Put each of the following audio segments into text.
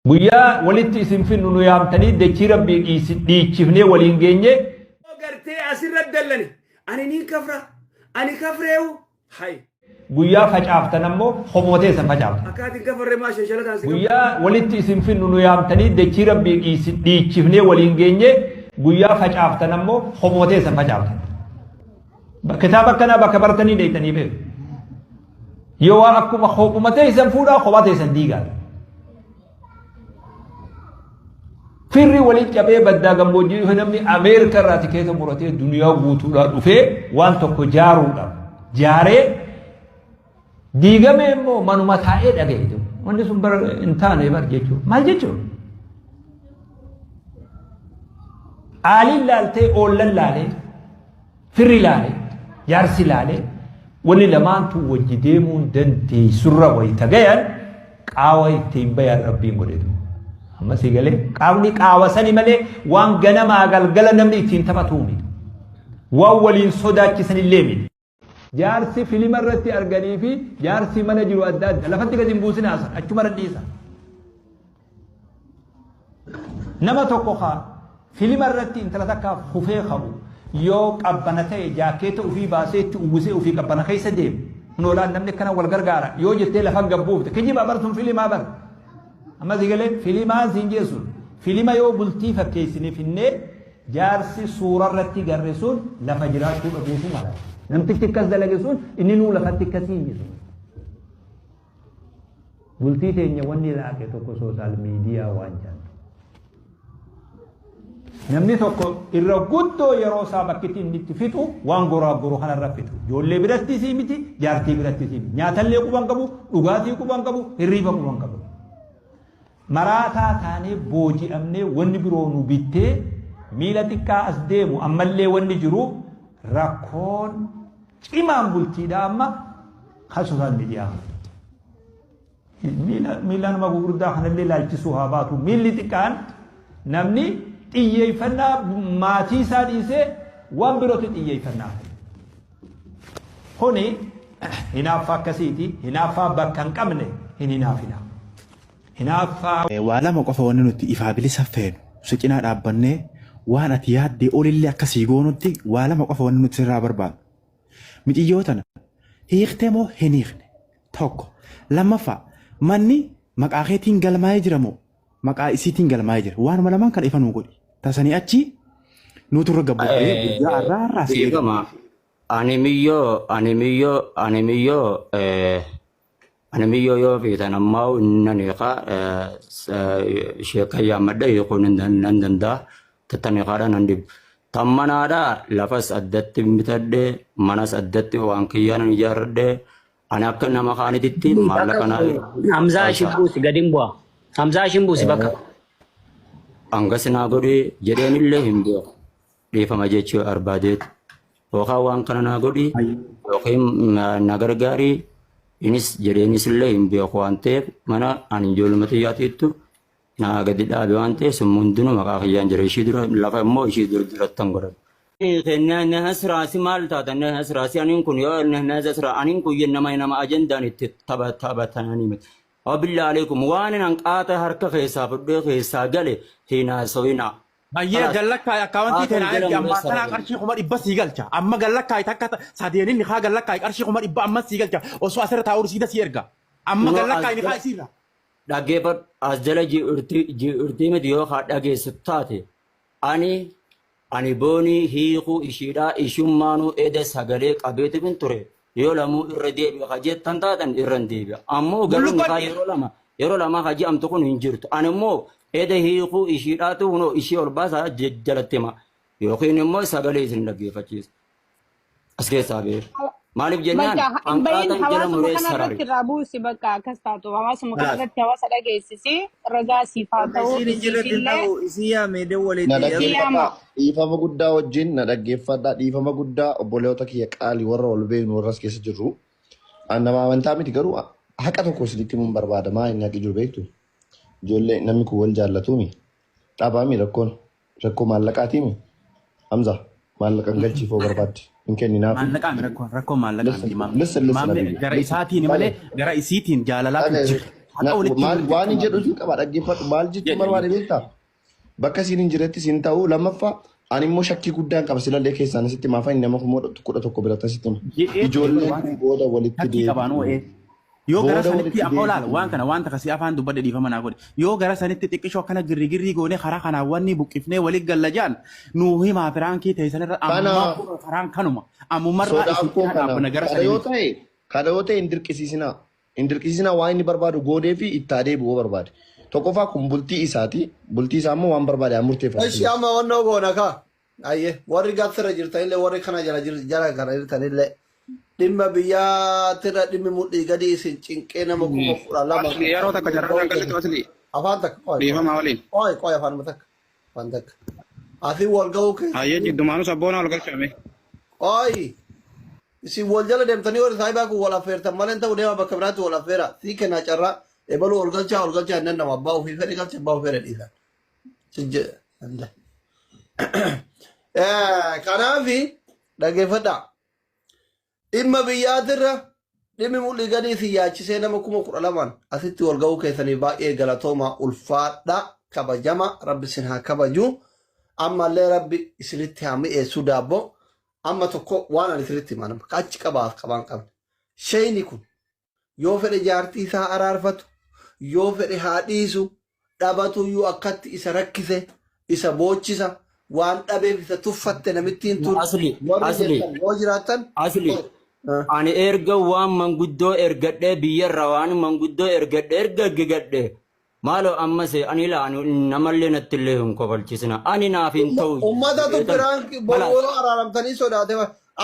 Guyyaa walitti isin finnu nu yaamtanii dachii Rabbii dhiichifnee waliin geenye. Gartee asirra dallane ani niin kafra ani kafreewu hay. Guyyaa facaaftan ammoo homoo teessan facaaftan. Akka ati hin kafarre maa sheshalataan si Guyyaa walitti isin finnu nu yaamtanii dachii Rabbii dhiichifnee waliin geenye guyyaa facaaftan ammoo homoo teessan facaaftan. Kitaaba akkanaa bakka baratanii dheeytanii beeku. Yoo waan akkuma kophuma teessan fuudhaa kophaa teessan diigaa. Firri waliin cabee baddaa gammoojjii dhufe namni Ameerika irraa tikeeta muratee duniyaa guutuudhaa dhufee waan tokko jaaruudhaaf jaaree diigamee immoo manuma taa'ee dhaga'e. Wanni sun bara hin taane bar jechuudha. Maal jechuudha? Aaliin laaltee oollan laalee Firri laale, jaarsi laale, wanni lamaan tun wajji deemuu hin dandeessurra wayita gayan qaawa ittiin bayan Rabbiin godhe duuba. Amma sii galee qaawni qaawa sani malee waan ganamaa galgala namni ittiin taphatuu miti. Waan waliin sodaachisanillee miti. Jaarsi filima irratti arganii fi jaarsi mana jiru adda adda. Lafatti gadi hin buusinaa san achuma dhiisa. Nama tokko ka filima irratti intala takkaaf kufee ka'u yoo qabbana ta'e jaakkeeta ofii baasee itti uwwisee ofii qabbana keessa deemu. Kunoo laal namni akkana wal gargaara yoo jettee lafa gad buufte kijiba bar sun filimaa bar. Amma si galee filimaan siin jee sun filima yoo bultii fakkeessine finnee jaarsi suura irratti garre sun lafa jiraachuu dhabuutu mala. Namtichi akkas dalage sun inni nuu lafatti akkasii miti. Bultii teenya wanni laaqe tokko soosaal miidiyaa waan jedhan. Namni tokko irra guddoo yeroo isaa bakkitti inni itti fixu waan goraa goru kanarra fixu. Ijoollee biratti sii miti, jaartii biratti sii miti. Nyaatallee quban qabu, dhugaatii quban qabu, hirriiba quban qabu. Maraataa taanee booji'amnee wanni biroo nu bittee miila xiqqaa as deemu ammallee wanni jiru rakkoon cimaan bultiidha amma kan sooshaal miidiyaa. Miila nama gurguddaa kanallee laalchisuu haa baatu. Miilli xiqqaan namni xiyyeeffannaa maatii isaa dhiisee waan birootti xiyyeeffannaa. Kuni hinaaffaa akkasiiti. Hinaaffaa bakka hin qabne hin hinaafina. Hinaaffaa. Waa lama qofa wanni nuti ifaa bilisa feenu si cinaa dhaabbannee waan ati yaaddee olillee akka sii goonutti waa lama qofa wanni nuti sirraa barbaannu. Miciyyoo tana hiikte moo hin hiikne? Tokko. Lammaffaa manni maqaa keetiin galmaa'ee jira moo maqaa isiitiin galmaa'ee jira? Waanuma lamaan kana ifa nuu godhi. Tasanii achi nuutu irra gabbuufee guyyaa har'aa har'aa si eegna. Dhiifama. Ani miyyoo ani miyyoo ani miyyoo ani miyyoo yoo feetan ammaa nan hiika sheekkan yaammadha hiikuu nan danda'a. Tattan hiikaadha nan dhibu. Tan manaadha lafas addatti bitadhe manas addatti waan kiyyaa nan ijaarradhe ani akka nama kaanititti maallaqa naa Hamzaa ishin buusi gadi hin bu'a. Hamzaa ishin buusi bakka. Hangas naa godhi jedheenillee hin beeku. Dhiifama jechuu barbaadeetu. Yookaan waan kana naa godhi yookiin na gargaari inis jedheenis illee hin beeku waan ta'eef mana ani ijoolluma xiyyaatiittu naa gadi dhaabe waan ta'eef sun hundinuu maqaa kiyyaan jira. Ishii dura lafa immoo ishii dura durattan godhadha. Nasraasi maal taata nasraasi aniin kun yoo nasraa aniin kun nama nama ajandaan itti taphatanii miti. Wabillaa aleekum waan nan qaata harka keessaa fudhee keessaa gale hin haasawinaa. Bayyee Kalaas. gallakkaayi akkaawwantii Haatan teenaa jala ergi ammaa muree tanaa sarara. qarshii 400,000 sii galcha. Amma gallakkaayi takka sadeenin ni kaa gallakkaayi qarshii 400,000 amma sii galcha. Osoo asirra taa'uu risiida sii erga. Amma Kunoo as gallakkaayi ni kaa jala isiirra. dhaggeeffadhu as jala ji'irtii miti yoo haa dhageessu taate ani ani boonii hiikuu ishiidhaa ishummaanuu eda sagalee qabeetifin ture yoo lamuu irra deebi'a ka jettan taatan irra hin deebi'a ammoo garuu Bulluqoon nikaa yeroo lama ka je'amtu kun hin jirtu ani immoo eda hiikuu ishiidhaatu kunoo ishii ol baasaa jalatti hima yookiin immoo sagalee isin dhaggeeffachiisa. As keessaa ba'e. Maaliif jennaan Bakka hin bahin hanqaaqan jala hawaasuma muree kana sarari. irratti irraa buusi bakka akkas taatu hawaasuma kana Kalaas. irratti hawaasa dhageessisi ragaa siif haa Bakka ta'u isiin hin jirretti hin isiifillee ta'u isii yaamee Na dawwaleetti si yeroo yaama. dhaggeeffadhaa. Dhiifama guddaa wajjin na dhaggeeffadhaa. Dhiifama guddaa obboleewota kiyya qaali warra wal beeknu warra as keessa jirru. An nama amantaa miti garuu haqa tokko isinitti himuun barbaada. Maa inni haqi jiru beektu? Ijoollee namni kun wal jaallatuumi. Dhabaami rakkoon. Rakkoo maallaqaatiimi. Hamza maallaqa hin galchiif hoo barbaadde. Hin kenninaafi. Maallaqaa mi rakkoon rakkoon maallaqaa Listen, miti maamme. listen, listen, Maamme Habibi. gara Listen. isaatiin malee Dhagahi. gara isiitiin jaalalaatu Dhagahi. jira. Haqa walitti Maal himuun waan hin dirqama. jedhu sin qaba dhaggeeffadhu maal jechuun Jedhi. barbaade beektaa? Bakka isiin hin jiretti siin ta'u lammaffaa ani immoo shakkii guddaan qaba silallee keessaan sitti maafan nama 11,000 biratti sitti hima. Jedhee ture Ijoolleen waan kun booda walitti shakkii qabaan deebi'u. oo'ee. Yoo gara Booda sanitti walitti amma olaala deebi'u. waan kana waan takka si afaan dubbadhe dhiifama naa godhe. Yoo gara sanitti xiqqishoo akkana girrigirrii goone karaa kanaan wanni buqqifnee walii galla jaan nuu himaa firaankii ta'e sanirra Kana ammaa kunoo karaan kanuma ammumarraa sodaan isin koo cinaa kana dhaabbanna gara kana sanii yoo miti. ta'e kana yoo ta'e hin dirqisiisinaa. Hin dirqisiisinaa waan inni barbaadu goonee fi itti adeemu yoo barbaade. Tokkoffaa kun bultii isaati. Bultii isaa immoo waan barbaade haa murteeffatu. Ishi amma wannoo goona kaa. Ayyee warri gaafsirra jirtanillee warri kana jala jala kana jirtanillee dhimma biyyaatirra dhimmi mudhii gadi isin cinqee nama 12,000 Asli yeroo takka jarrarraan gallitu asli afaan takka qoy qoy dhiifama waliin. qoy qoy afaanuma takka afaan takka asii wal ga'uu Hayyee keessanii jiddumaanuu sabboona ol galchame. qoy isin wal jala deemtanii warri saayibaa kun wal affeertan malee hin ta'u deema bakka biraatti wal affeera sii kennaa carraa ebaluu ol galchaa ol galchaa hin nama abbaa ofii fedhe galcha abbaa ofii fedhe dhiisan. Kanaafi dhaggeeffadhaa. Dhimma biyyaatirra dhimmi mul'ii gadii si yaachisee nama 12,000 asitti wal ga'uu keessanii baay'ee galatoomaa ulfaadhaa kabajama rabbi isin haa kabaju. Ammallee rabbi isinitti haa mi'eessu daabboo. Amma tokko waan ani isinitti himaa nama achi qabaaf qabaan qabne. Sheeyni kun Yoo fedhe jaartii isaa araarfatu, yoo fedhe haa dhiisu, dhabatuyyuu akkatti isa rakkise, isa boochisa, waan dhabeef isa tuffatte namittiin tun Asli, warri asli, jettan yoo jiraattan asli. Ani erga waan manguddoo ergadhee biyyarra waan manguddoo ergadhe erga gigadhe maaloo ammas ani ilaa ani namallee nattillee hin kofalchisina ani naaf hin ta'u Ummatatu jedheetan piraank boru kalaas yoo araaramtanii sodaate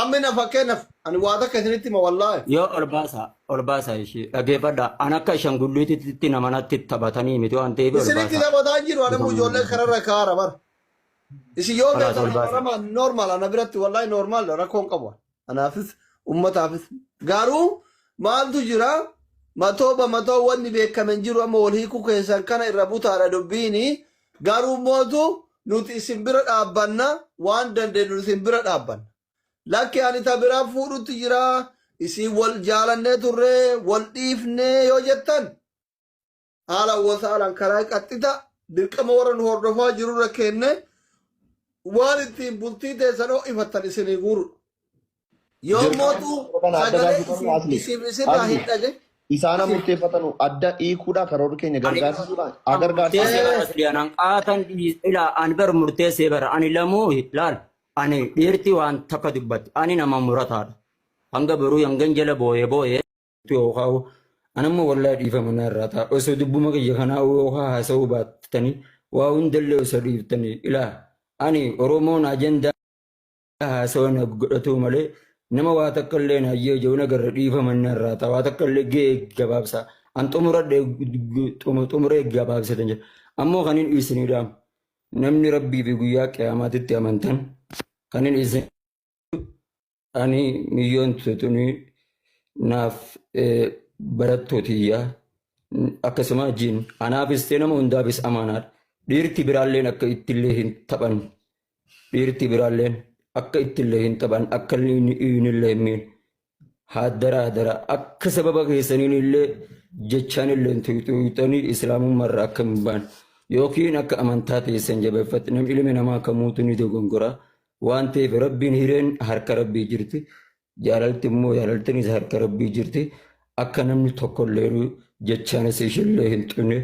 ammi na fakkeenyaaf ani waa takka isinitti hima wallaahi. yoo ol baasaa ol baasaa ishee dhageeffadha an akka ashangulliititti nama natti taphatanii miti waan ta'eef ol Isinitti baasaa taphataa hin jiru ani immoo ijoollee kararra kaara bara. Isin yoo kalaas feetan ol baasaa. araarama normal ana biratti wallaahi normal rakkoo hin qabu. Anaafis ummataafis. Garuu maaltu jira matoo bamatoo wanni beekame hin jiru amma wal hiikuu keessan kana irra butaadha dubbiini. Garuu mootu nuti isin bira dhaabbanna waan dandeenyu isin bira dhaabbanna. Lakki ani ta biraa fuudhutti jira isin wal jaalannee turre wal dhiifnee yoo jettan haala wasaalaan karaa qaxxita dirqama warra nu hordofaa jirurra kenne waan ittiin bultii teessan ho'ifattan isinii guurudha. Yoo Dirqama mootu kana adda sagalee baasuu qabnu isin asli. isin isirraa Asli hin dhage isaan isin murteeffatanu adda hiikuudha karoorri keenya Ani gargaarsiisuudha haa murteessee gargaarsiisanu. bara asli anaan qaatan ilaa ani bar murteessee bara ani lamuu laal ani dhiirti waan takka dubbatti ani nama murataadha hanga boruu hangan jala booyee booyee yookaan anamma wallaahi dhiifama narraa ta'a osoo dubbuma kiyya kanaa yookaan haasa'uu baattanii waa hundallee osoo dhiiftanii ilaa ani Oromoon ajandaa haasawaa na godhatuu malee nama waa takka illee na hayyee jiru nagarra dhiifama narraa ta'a waa takka illee ga'ee gabaabsa an xumuradhe xumuree gabaabsatan jira ammoo kan hin isinii dhaamu namni rabbii fi guyyaa qiyaamaatitti amantan kan hin isin Ani miyyoon tuni naaf barattuu tiyya akkasuma jiin anaafis ta'e nama hundaafis amaanaadha. Dhiirti biraalleen akka ittillee hin taphan dhiirti biraalleen akka ittillee hin taphan akka inni illee hin miine haadara haadara akka sababa keessaniin illee jechaan illee tuqxanii islaamummaarra akka hin baane yookiin akka amantaa teessan jabeeffatte namni ilmi namaa kamuutu ni dogongora waan ta'eef rabbiin hireen harka rabbii jirti jaalalti immoo jaalaltinis harka rabbii jirti akka namni tokkollee jechaanis ishillee hin xune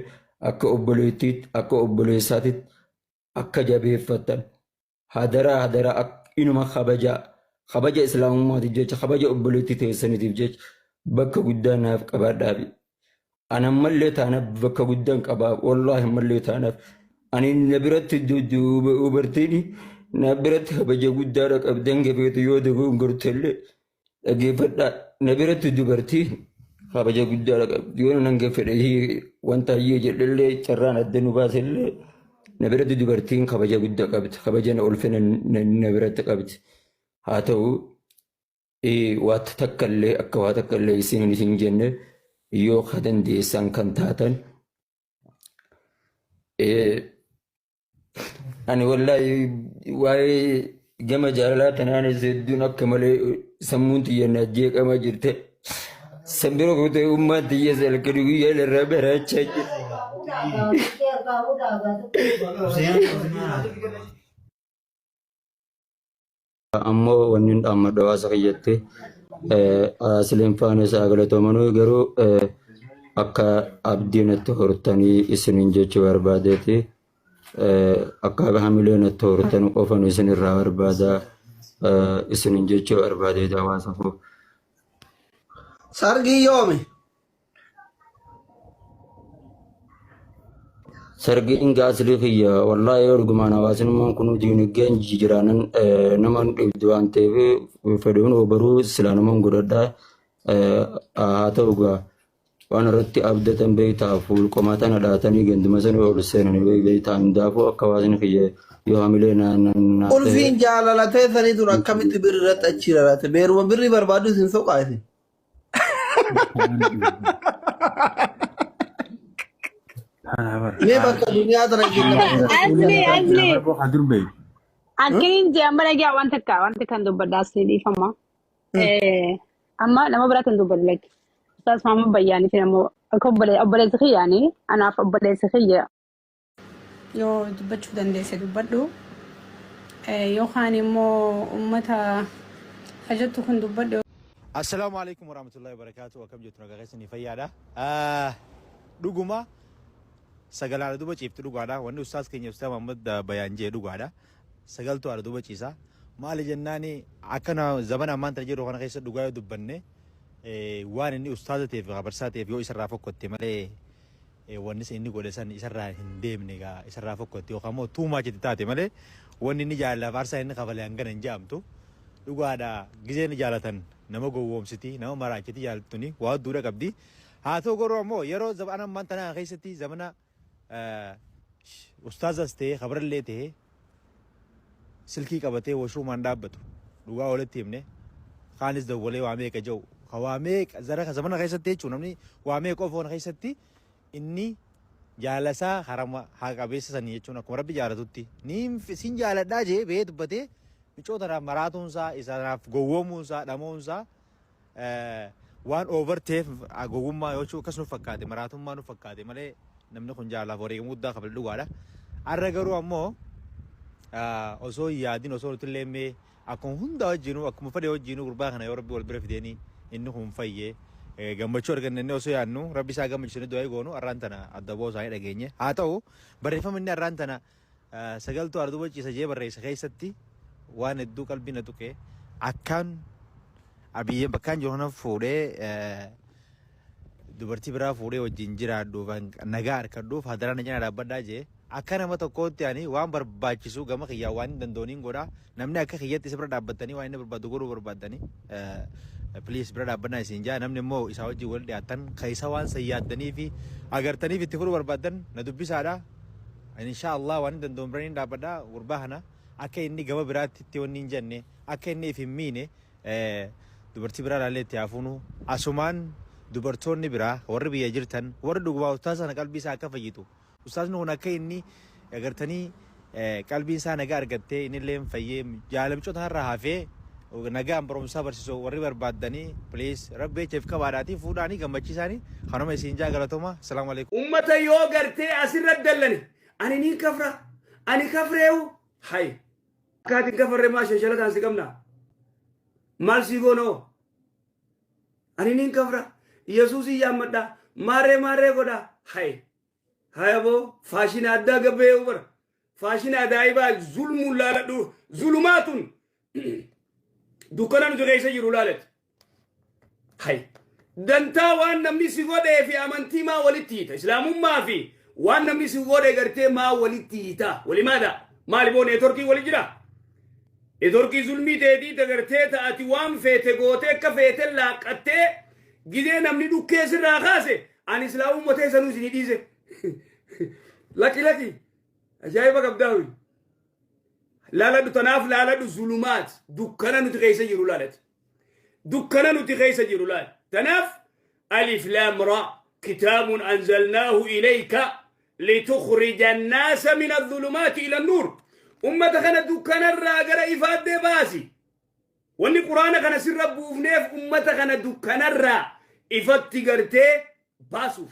akka obboleettiitti akka obboleessaatitti akka jabeeffattan hadaraa hadaraa inuma kabajaa kabaja islaamummaatiif jecha kabaja obboleettii teessaniitiif jecha bakka guddaa naaf qabaadhaafi Ani ammallee taanaaf bakka guddaan qaba. Wallaahi ammallee taanaaf. Ani na biratti dubartiin na biratti kabaja guddaadha qabdi hanga feetu yoo dogongortellee dhaggeeffadhaa. Na biratti dubartiin kabaja guddaadha qabdi. Yoo nan hanga fedhe wanta hayyee jedhellee carraan adda nu baasellee na biratti dubartiin kabaja guddaa qabdi. Kabaja na ulfina na biratti qabdi. Haa ta'u waa takka illee akka waa takka illee isin hin jenne yoo ka dandeessan kan taatan ani wallaahi waa'ee gama jaalalaa tanaanis hedduun akka malee sammuun tiyya na jeeqama jirte San bira kutee ummaan tiyya halkanii guyyaa narraa baraachaa jirti. Ammoo wanni hin dhaammadhu hawaasa kiyyatti asliin faana isaa galatoomanuu garuu akka abdii natti hortanii isiniin jechuu barbaadeeti. Akka hamilee natti hortan qofan isin irraa barbaada isiniin jechuu barbaadeeti hawaasa koo. Sargii yoomi? Sargiin gaaslii kiyya wallaahi yoo dhugumaan hawaasummaan kun diinagdeen jijjiiraanan nama hin dhibdu waan ta'eef fedhuun baruu silaa nama hin godhadha. Haa ta'u gaa waan irratti abdatan beektaa fuul qomaa tana dhaatanii ganduma sana ol seenanii beektaa hundaafuu akka hawaasni kiyya yoo hamilee na na na ta'e. Ulfiin jaalala teessanii tun akkamitti birri irratti achi rarate? Beeruma birrii barbaaddu isin soqaa isin. Mee bakka duniyaa tana isin nama Asli, asli. Durbee. Akkiniin jee amma dhagaa waan takka waan takka hin dubbadha asli dhiifama. Amma nama biraatti hin dubbadhu lakki. Ustaas Maamud Bayyaanii fi ammoo akka obboleessi kiyyaanii anaaf obboleessi kiyya. Yoo dubbachuu dandeesse dubbadhu. Yookaan immoo ummata hajattu kun dubbadhu. Assalaamu alaikum warahmatullahi wabarakatuh. Akkam jirtu nagaa keessanii fayyaadha. Dhuguma sagalaadha duba ciifti dhugaadha. Wanni ustaaz keenya ustaaz Muhammad Bayaan jee dhugaadha. Sagaltu haadha duba ciisa. Maali jennaani akkana zamana ammaan tana jirru kana keessa dhugaa yoo dubbanne waan inni ustaaza ta'eef barsaa ta'eef yoo isarraa fokkotte malee wanni inni godhe san isarraa hin deemne egaa isarraa fokkotte yookaan immoo too much itti taate malee wanni inni jaalalaaf aarsaa inni kafale hangana hin jedhamtu. Dhugaadha gizee inni jaalatan nama gowwoomsiti nama maraachiti jaalattuni waa hedduudha qabdi. Haa ta'u garuu ammoo yeroo zamana ammaan tanaa keessatti zamana ustaazas ta'ee kabarallee ta'ee silkii qabatee washuumaan dhaabbatu dhugaa walitti himne kaanis dawwalee waa meeqa jedhu ka waa meeqa zara ka zamana keessatti jechuun namni waa meeqa ofoon keessatti inni jaalasaa harama haa qabeessa sanii jechuun akkuma rabbi jaalatutti ni sin jaaladhaa jee bee dubbatee micoo tanaaf maraatuunsaa isanaaf gowwoomuunsaa dhama'uunsaa waan over ta'eef gowwummaa yoo akkas nu fakkaate maraatummaa nu fakkaate malee namni kun jaalalaaf wareegama guddaa kafale dhugaadha. Har'a garuu ammoo osoo hin yaadin osoo nuti illee mee akkuma hunda wajjinuu akkuma fedhe wajjinuu gurbaa kana yoo rabbi wal bira fideeni inni kun fayyee gammachuu arganne inni osoo yaadnu rabbi isaa gammachiisanii du'aa goonu har'aan tana adda ba'uu isaanii dhageenye. Haa ta'u barreeffama inni har'aan tana sagaltuu arduba ciisa jee barreessa keessatti waan hedduu qalbii na tuqe akkaan abiyyeen bakkaan jiru kana fuudhee dubartii biraa fuudhee wajjin jiraadhuuf nagaa harkadhuuf hadaraa na cinaa dhaabbadhaa jee akka nama tokkootti ani waan barbaachisu gama kiyyaa waan hin danda'uun godha namni akka kiyyatti isa bira dhaabbattanii waan inni barbaadu godhuu barbaaddanii please bira dhaabbannaa isin jaa namni immoo isaa wajjin wal dhiyaattan ka isa waan san yaaddanii fi agartaniif itti fudhuu barbaaddan na dubbisaadha. Insha Allah waan hin danda'uun bira ni dhaabbadha gurbaa kana akka inni gama biraatti itti wanni hin jenne akka inni if hin miine dubartii biraa ilaallee itti hafuunu asumaan dubartoonni biraa warri biyya jirtan warri dhugumaa ustaaza sana qalbii isaa akka fayyitu ustaazni kun akka inni agartanii qalbiin isaa nagaa argattee inni illee fayyee jaalamcoota irraa hafee nagaan barumsaa barsiisuu warri barbaaddanii please rabbi jecha if qabaadhaatii fuudhaanii gammachiisaanii kanuma isiin jaa galatoma salaamu alaikum. Ummata yoo gartee asirra dallane ani niin kafra ani kafreewu hay akkaatiin kafarre maa shanshalataan si qabna maal sii goonoo ani niin kafra yesuusii yaammadha maarree maarree godha hay Haya boo faashina addaa gabbayee bara. Faashina ajaa'ibaa zulmuun laaladhu zulumaatun dukkana nuti keessa jiru laalati. Hay dantaa waan namni si godhee fi amantii maa walitti hiita islaamummaa fi waan namni si godhe gartee maa walitti hiita walimaadha maali boo neetworkii wali jira. Neetworkii zulmii teetii tagartee ta'ati waan feete gootee akka feete laaqqattee gidee namni dhukkee sirraa kaase Ani islaamumma teessanuu isinii dhiise. Laki laki. Ajaa'iba qabdaa hoyi. Laaladhu tanaaf laaladhu zulumaat dukkana nuti keessa jiru laalati. Dukkana nuti keessa jiru laal. Tanaaf alif laam ra kitaabun anzalnaahu ilayka litukhrija annaasa min adh-dhulumaati ila an-nuur. Ummata kana dukkanarraa gara ifaaddee baasi. Wanni quraana kana sirra buufneef ummata kana dukkanarraa Ifatti gartee baasuuf.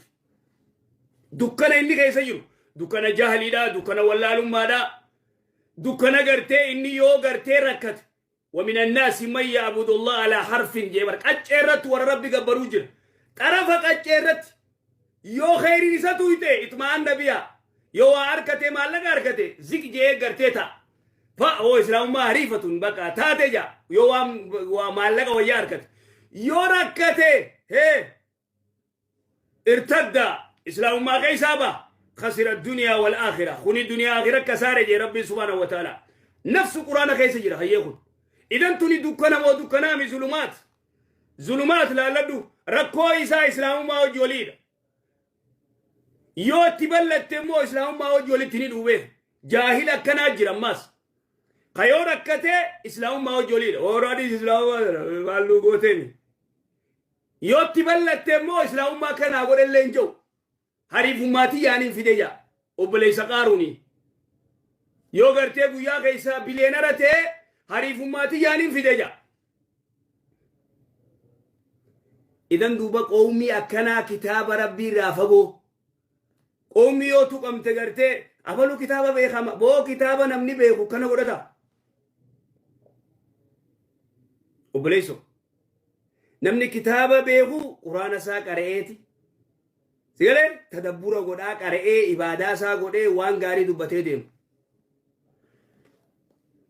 Dukkana inni keessa jiru dukkana jahliidha, dukkana wallaalummaadha, dukkana gartee inni yoo gartee rakkate ومن الناس من يعبد الله على حرف jeebar qaccee irratti warra Rabbi gabbaruu jira. Xarafa qaccee irratti yoo kheyriin isa tuyte اطمأن بها, yoo waa harkate, maallaqa harkate, ziq jee gartee ta'a. Fa oo Islaamummaa hariifatun bakka taate ja yoo waa maallaqa wayyaa harkate, yoo rakkate hee ارتد, Islaamummaa keessaa ba. خسر الدنيا والآخرة. Kuni duniyaa akhira kasaare jee Rabbi سبحانه وتعالى. Nafsu Quraana keessa jira hayyee. Kun idan tuni dukkana moo dukkanaami? Zulumaat, zulumaat laalladhu. Rakkoo isaa Islaamummaa hojii waliidha. Yoo itti ballatte immoo Islaamummaa hojii walitti ni dhuube. Jaahila akkanaa jira ammaas ka yoo rakkatee Islaamummaa hojii waliidha. Horaadis Islaamummaa maalluu gooteeni. Yoo itti ballatte immoo Islaamummaa kanaa godhellee hin jiru. Hariifummaatii yaaniin fide jaa. Obboleessa Qaaruuni yoo gartee guyyaa keessaa billionaire ta'e, hariifummaatii yaaniin fide jaa. Idan duuba qoomii akkanaa kitaaba Rabbii irraa fagoo, qoomii yoo tuqamte gartee abaluu kitaaba beekama boo, kitaaba namni beeku kana godhata. Obboleesso, namni kitaaba beeku Quraana isaa qara'eeti sigalee tadabbura godhaa, qara'ee ibaadaa isaa godhee waan gaarii dubbatee deema.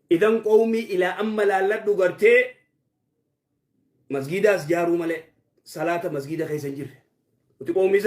Idan qoomii ilaa amma laalladhu, gartee masgiidaas jaaruu malee salaata masgiida keessa hin jirre. Nuti qoomii